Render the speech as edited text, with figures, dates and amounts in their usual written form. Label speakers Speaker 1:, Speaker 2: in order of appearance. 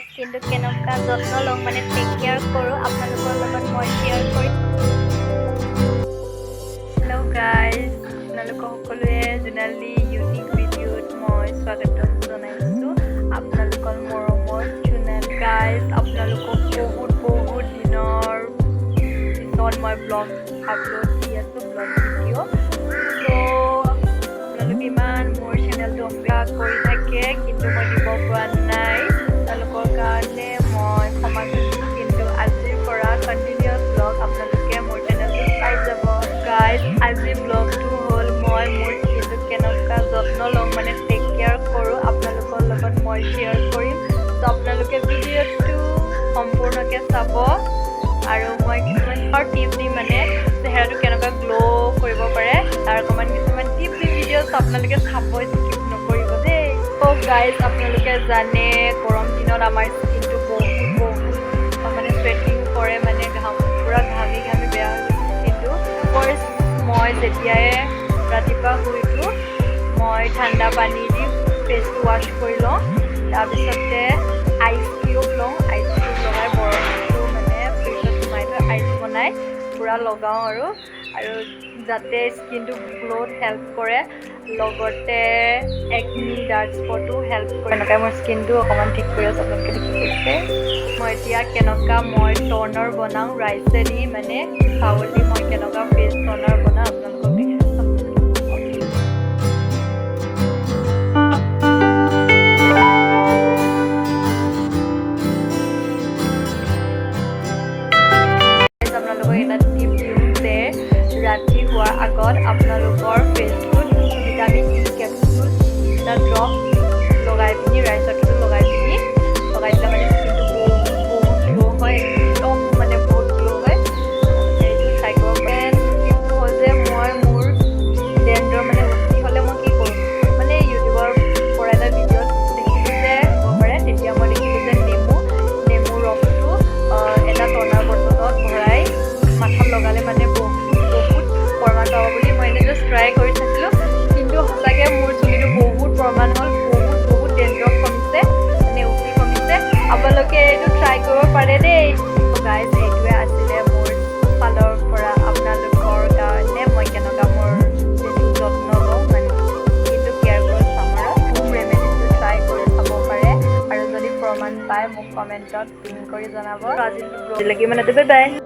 Speaker 1: স্কিনটো কেনেকুৱা যত্ন লওঁ, মানে টেক কেয়াৰ কৰোঁ, আপোনালোকৰ লগত মই শ্বেয়াৰ কৰিম।
Speaker 2: হেল্ল' গাইজ, আপোনালোকক সকলোৱে জোনালী ইউনিক ভিডিঅ'ত মই স্বাগতম জনাইছোঁ। আপোনালোকৰ মৰমৰ জোনালী। গাইজ, আপোনালোকক বহুত বহুত দিনৰ পিছত মই ব্লগ আপলোড দি আছোঁ, ব্লগ ভিডিঅ'। ত' আপোনালোকে ইমান মোৰ চেনেলটো অপেক্ষা কৰি থাকে, কিন্তু মই দিব পৰা নাই। তেওঁলোকৰ কাৰণে মই ক্ষমা খুজিছোঁ, কিন্তু আজিৰ পৰা কণ্টিনিউৱাছ ব্লগ আপোনালোকে মোৰ চেনেলটো পাই যাব। গাইজ, আজি ব্লগটো হ'ল মই মোৰ স্কিনটো কেনেকুৱা যত্ন লওঁ, মানে টেক কেয়াৰ কৰোঁ, আপোনালোকৰ লগত মই শ্বেয়াৰ কৰিম। ত' আপোনালোকে ভিডিঅ'টো সম্পূৰ্ণকৈ চাব আৰু মই কিছুমান টিপ দিম, মানে চেহেৰাটো কেনেকুৱা গ্ল' কৰিব পাৰে তাৰ অকণমান কিছুমান টিপ দিম। ভিডিঅ'ছ আপোনালোকে চাব, স্কিপ নকৰিব দেই। ত' গাইজ, আপোনালোকে জানে গৰম দিনত আমাৰ স্কিনটো বহুত বহুত মানে চুৱেটিং কৰে, মানে ঘাম, পূৰা ঘামি ঘামি বেয়া হৈ গৈছে স্কিনটো। ফাৰ্ষ্ট মই যেতিয়াই ৰাতিপুৱা শুই উঠোঁ, মই ঠাণ্ডা পানী দি ফেচটো ৱাছ কৰি লওঁ। তাৰপিছতে আইচ কিউব লওঁ। আইচ কিউব লগাই বৰফটো মানে ফ্ৰিজত সোমাই থৈ আইচ বনাই পূৰা লগাওঁ আৰু আৰু যাতে স্কিনটো গ্ল'ত হেল্প কৰে, লগতে একনি, ডাৰ্ক স্পটো হেল্প কৰে। এনেকুৱাই মোৰ স্কিনটো অকণমান ঠিক কৰি আছোঁ, আপোনালোকে দেখি পাইছে। মই এতিয়া কেনেকুৱা মই ট'নাৰ বনাওঁ, ৰাইচেদি, মানে চাউল দি মই কেনেকুৱা ফেচ ট'নাৰ বনাওঁ, আপোনালোকক দেখাইছোঁ। আপোনালোকে আপোনালোকক এটা টিপ দিওঁ যে ৰাতি শোৱাৰ আগত আপোনালোকৰ ফেচটোত ভিটামিন ই কেপচুল এটা ড্ৰপ লগাই পিনি, ৰাইচ ৱাটাৰটো লগাই পিনি লগাই দিলে মানে স্কিনটো বহুত বহুত গ্ল' হয়, একদম মানে বহুত গ্ল' হয়। এইটো ট্ৰাই কৰিব পাৰে। টিপটো হ'ল যে মই মোৰ ডেণ্ড্ৰফ, মানে উফি হ'লে মই কি কৰোঁ, মানে ইউটিউবৰ পৰা এটা ভিডিঅ'ত দেখিলোঁ যে হ'ব পাৰে। তেতিয়া মই দেখিলোঁ যে নেমু ৰসটো এটা টনাৰ বটলত ভৰাই মাথাত লগালে মানে বহুত বহুত প্ৰমাণ পাব বুলি মই এনেই জাষ্ট ট্ৰাই কৰি চাইছিলোঁ। কিন্তু সঁচাকৈ মোৰ চুলিটো বহুত প্ৰমাণ হ'ল, বহুত বহুত ডেণ্ড্ৰফ কমিছে, মানে উফি কমিছে। আপোনালোকে এইটো ট্ৰাই কৰিব পাৰে দেই। গাইজ, এইটোৱে আছিলে মোৰ ফালৰ পৰা আপোনালোকৰ কাৰণে, মই কেনেকুৱা মোৰ যিটো যত্ন লওঁ, মানে সেইটো কেয়াৰ কৰোঁ ছামাৰত। হোম ৰেমেডিটো ট্ৰাই কৰি চাব পাৰে আৰু যদি প্ৰমাণ পায়, মোক কমেণ্টত পিন কৰি জনাব। আজিলৈকে ইমানতে, বাই বাই।